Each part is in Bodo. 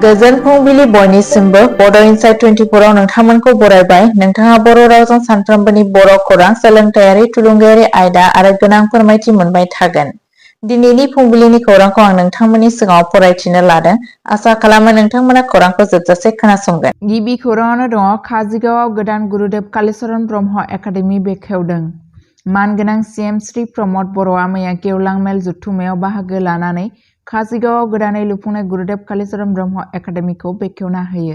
गोजोन फुंबिलि बयनिसिमबो बड' इनसाइट 24 आव नोंथांमोनखौ बरायबाय। नोंथाङा बर' रावजों सानफ्रोमबोनि बर' खौरां, सोलोंथायारि, थुलुंगायारि आयदा आरो गोनां फोरमायथि मोनबाय थागोन। दिनैनि फुंबिलिनि खौरांखौ आं नोंथांमोननि सिगाङाव फरायथिनो लादों। आसा खालामो नोंथांमोना खौरांखौ जोबजासे खोनासंगोन। गिबि खौराङावनो दङ काजिगावआव गोदान गुरुदेव कालीचरण ब्रह्म एकाडेमि बेखेवदों। मानगोनां सीएम श्री प्रमद बर'आ मैया गेवलां मेल जथुम्मायाव बाहागो लानानै काजिगावआव गोदानै लुफुंनाय गुरुदेव कालीचरण ब्रह्म एकाडेमिखौ बेखेवना होयो।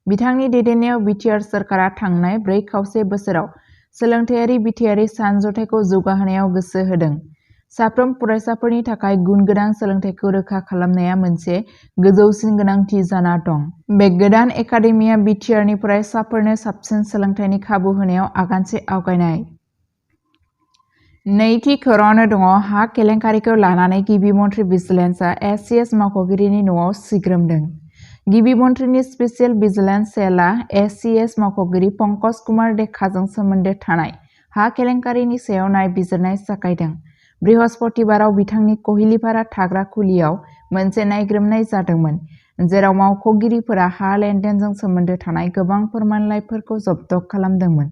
बिथांनि दैदेननायाव बिटिआर सोरखारा थांनाय 4 खावसे बोसोराव सोलोंथायारि बिथायारि सानजथाइखौ जौगाहोनायाव गोसो होदों। साफ्रोम फरायसाफोरनि थाखाय गुन गोनां सोलोंथाइखौ रोखा खालामनाया मोनसे गोजौसिन गोनांथि जाना दं। बे गोदान एकाडेमिया बिटिआरनि फरायसाफोरनो साबसिन सोलोंथाइनि खाबु होनायाव आगानसे आवगायनाय। नैथि खौराङावनो दङ हा केलेंकारिखौ लानानै गिबि मन्थ्रि भिजिलेन्सआ एसिएस मावख'गिरिनि न'आव सिग्रोमदों। गिबि मन्थ्रिनि स्पेसियेल भिजिलेन्स सेलआ एसिएस मावख'गिरि पंकज कुमार देखाजों सोमोन्दो थानाय हा केलेंकारिनि सायाव नायबिजिरनाय जागायदों। बृहस्पतिबाराव बिथांनि कहिलिपारा थाग्रा खुलियाव मोनसे नायग्रोमनाय जादोंमोन, जेराव मावख'गिरिफोरा हा लेनदेनजों सोमोन्दो थानाय गोबां फोरमानलाइफोरखौ जब्द खालामदोंमोन।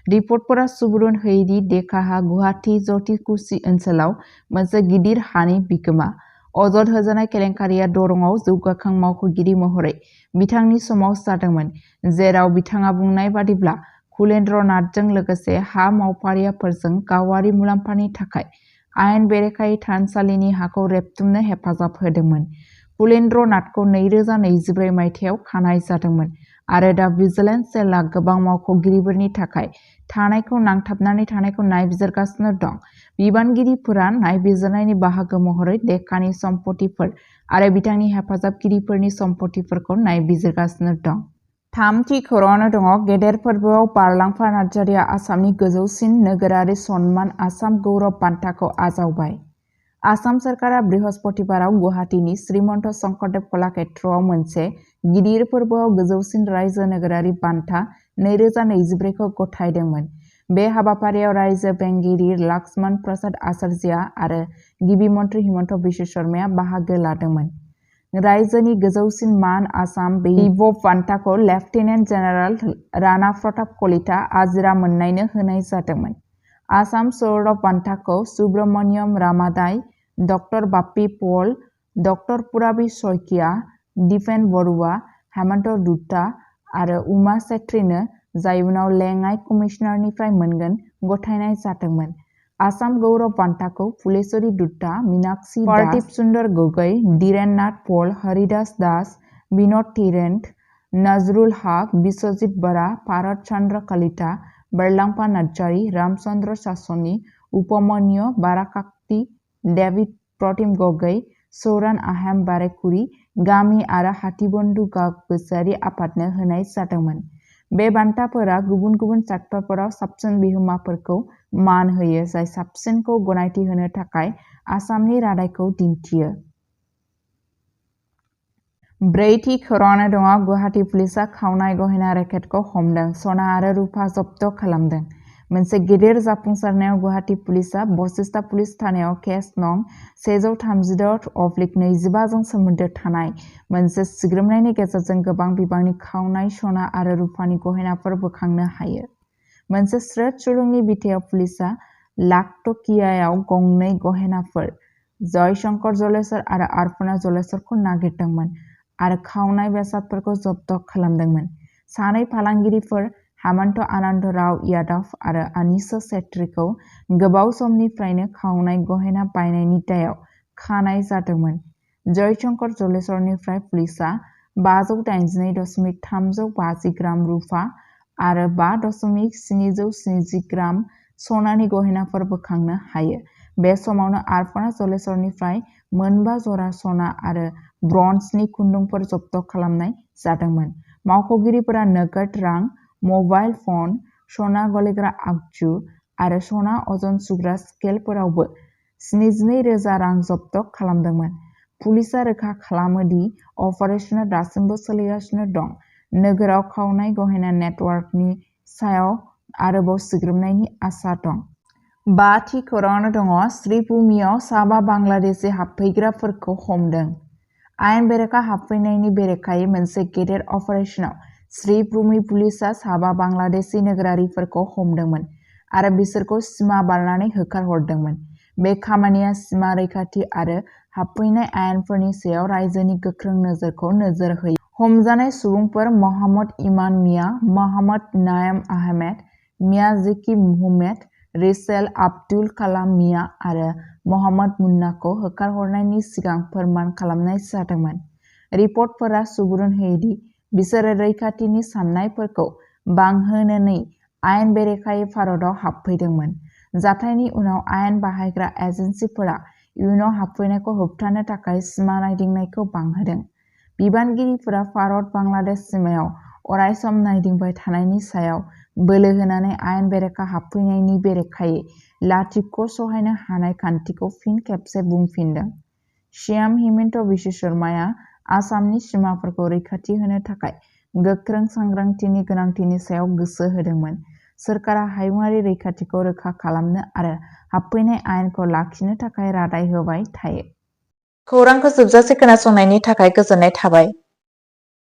रिपर्टफोरा सुबुरुन होयो दि देकाहा गुवाहाटी जटिकुसि ओनसोलाव मोनसे गिदिर हानि बिगोमा। अजद होजानाय केलेंकारिया दरंआव जौगाखां मावख'गिरि महरै बिथांनि समाव जादोंमोन, जेराव बिथाङा बुंनाय बादिब्ला कुलेन्द्र नाथजों लोगोसे हा मावफारियाफोरजों गावारि मुलाम्फानि थाखाय आयेन बेरेखायै थानसालिनि हाखौ रेबथुमनो हेफाजाब होदोंमोन। कुलेन्द्र नाथखौ 2024 मायथाइयाव खानाय जादोंमोन आरो दा भिजिलेन्स सेलआ गोबां मावख'गिरिफोरनि थाखाय थानायखौ नांथाबनानै थानायखौ नायबिजिरगासिनो दं। बिबानगिरिफोरा नायबिजिरनायनि बाहागो महरै देकानि सम्पथिफोर आरो बिथांनि हेफाजाबगिरिफोरनि सम्पथिफोरखौ नायबिजिरगासिनो दं। थामथि खौराङावनो दङ गेदेर फोरबोआव बारलांफा नार्जारिया आसामनि गोजौसिन नोगोरारि सन्मान आसाम गौरब बान्थाखौ आजावबाय। आसाम सोरखारा बृहस्पतिबाराव गुवाहाटीनि श्रीमन्त शंकरदेव कलाक्षेत्रआव मोनसे गिदिर फोरबोआव गोजौसिन रायजो नोगोरारि बान्था 2024 खौ गथायदोंमोन। बे हाबाफारियाव रायजो बेंगिरि लक्ष्मण प्रसाद आचार्यआ आरो गिबि मन्थ्रि हिमन्त बिश्व शर्माया बाहागो लादोंमोन। रायजोनि गोजौसिन मान आसाम वैभव बान्थाखौ लेफ्टिनेन्ट जेनेरेल राणा प्रताप कलिता आजिरा मोन्नायनो होनाय जादोंमोन। आसाम सौरभ बान्थाखौ सुब्रमण्यम रामादाय, ड बाप्पी पल, ड पुराबी शइकिया, दिपेन बरुवा, हेमन्त दुत्ता आरो उमा छेत्रीनो, जाय उनाव लेङाइ कमिसनारनिफ्राय मोनगोन, गथायनाय जादोंमोन। आसाम गौरब बान्थाखौ फुलेश्वरी दुत्ता, मीनाक्षी दास, पार्थिब सुन्दर गगৈ, धीरेन नाथ पल, हरिदास दास, विनोद टिरेन्ट, नजरुल हक, बिश्वजित बरा, भारत चन्द्र कलिता, बारलांफा नार्जारी, रामचन्द्र शासनी, उपमन्यु बाराकाक्ति, डेभिड प्रतिम गगৈ, सौरान आहेम बारेकुरी, गामि आरो हाथिबन्धु गोसोआरि आफादनो होनाय जादोंमोन। बे बान्थाफोरा गुबुन गुबुन सेक्टरफोराव साबसिन बिहोमाफोरखौ मान होयो, जाय साबसिनखौ गनायथि होनो थाखाय आसामनि रादायखौ दिन्थियो। ब्रैथि खौराङावनो दङ गुवाहाटी पुलिसआ खावनाय गहेना रेकेटखौ हमदों, सना आरो रुफा जब्द खालामदों। मोनसे गिदिर जाफुंसारनायाव गुवाहाटी पुलिसआ बशिष्टा पुलिस थानायाव केस नं 136/25 जों सोमोन्दो थानाय मोनसे सिग्रोमनायनि गेजेरजों गोबां बिबांनि खावनाय सना आरो रुफानि गहेनाफोर बोखांनो हायो। मोनसे स्रोत सुलुंनि बिथायाव पुलिसआ लाखटकियायाव गंनै गहेनाफोर, जयशंकर जलेश्वर आरो अर्पणा जलेश्वरखौ नागिरदोंमोन आरो खावनाय बेसादफोरखौ जब्द खालामदोंमोन। सानै फालांगिरिफोर, हेमन्त आनन्द राव यादव आरो अनीश छेत्रीखौ गोबाव समनिफ्रायनो खावनाय गहेना बायनायनि दायाव खानाय जादोंमोन। जयशंकर जलेश्वरनिफ्राय पुलिसआ 582.350 ग्राम रुफा आरो 5.770 ग्राम सनानि गहेनाफोर बोखांनो हायो। बे समावनो अर्पणा जलेश्वरनिफ्राय 4 जरा सना आरो ब्रन्जनि खुन्दुंफोर जब्द खालामनाय जादोंमोन। मावख'गिरिफोरा नोगोद रां, मबाइल फन, सना गलायग्रा आगजु आरो सना अजन सुग्रा स्केलफोरावबो 72,000 रां जब्द खालामदोंमोन। पुलिसआ रोखा खालामो दि अपारेशना दासिमबो सोलिगासिनो दं। नोगोराव खावनाय गहेना नेटवर्कनि सायाव आरोबाव सिग्रोमनायनि आसा दं। बाथि खौराङावनो दङ श्रीभूमियाव साबा बांलादेशी हाबफैग्राफोरखौ हमदों। आयेन बेरेखा हाबफैनायनि बेरेखायै मोनसे गेदेर अपारेशनाव श्री भूमि पुलिसआ साबा बांलादेशी नोगोरारिफोरखौ हमदोंमोन आरो बिसोरखौ सिमा बारनानै होखारहरदोंमोन। बे खामानिया सिमा रैखाथि आरो हाबफैनाय आयेनफोरनि सायाव रायजोनि गोख्रों नोजोरखौ नोजोर होयो। हमजानाय सुबुंफोर मोहम्मद इमान मिया, मोहम्मद नायम आहमेद मिया, जेकि मुहम्मेद, रिसेल आब्दुल कालाम मिया आरो मोहम्मद मुन्नाखौ होखारहरनायनि सिगां फोरमान खालामनाय जादोंमोन। रिपर्टफोरा सुबुरुन होयोदि बिसोरो रैखाथिनि साननायफोरखौ बांहोनानै आयेन बेरेखायै भारताव हाबफैदोंमोन। जाथायनि उनाव आयेन बाहायग्रा एजेन्सिफोरा इयुनाव हाबफैनायखौ होबथानो थाखाय सिमा नायदिंनायखौ बांहोदों। बिबानगिरिफोरा भारत-बांलादेश सिमायाव अरायसम नायदिंबाय थानायनि सायाव बोलो होनानै आयेन बेरेखा हाबफैनायनि बेरेखायै लाथिख' सहायनो हानाय खान्थिखौ फिन खेबसे बुंफिनदों। सिएम हिमन्त बिश्व शर्माया आसामनि सिमाफोरखौ रैखाथि होनो थाखाय गोख्रों सांग्रांथिनि गोनांथिनि सायाव गोसो होदोंमोन। सोरखारा हायुंआरि रैखाथिखौ रोखा खालामनो आरो हाबफैनाय आयेनखौ लाखिनो थाखाय रादाय होबाय थायो। खौरांखौ जोबजासे खोनासंनायनि थाखाय गोजोननाय थाबाय।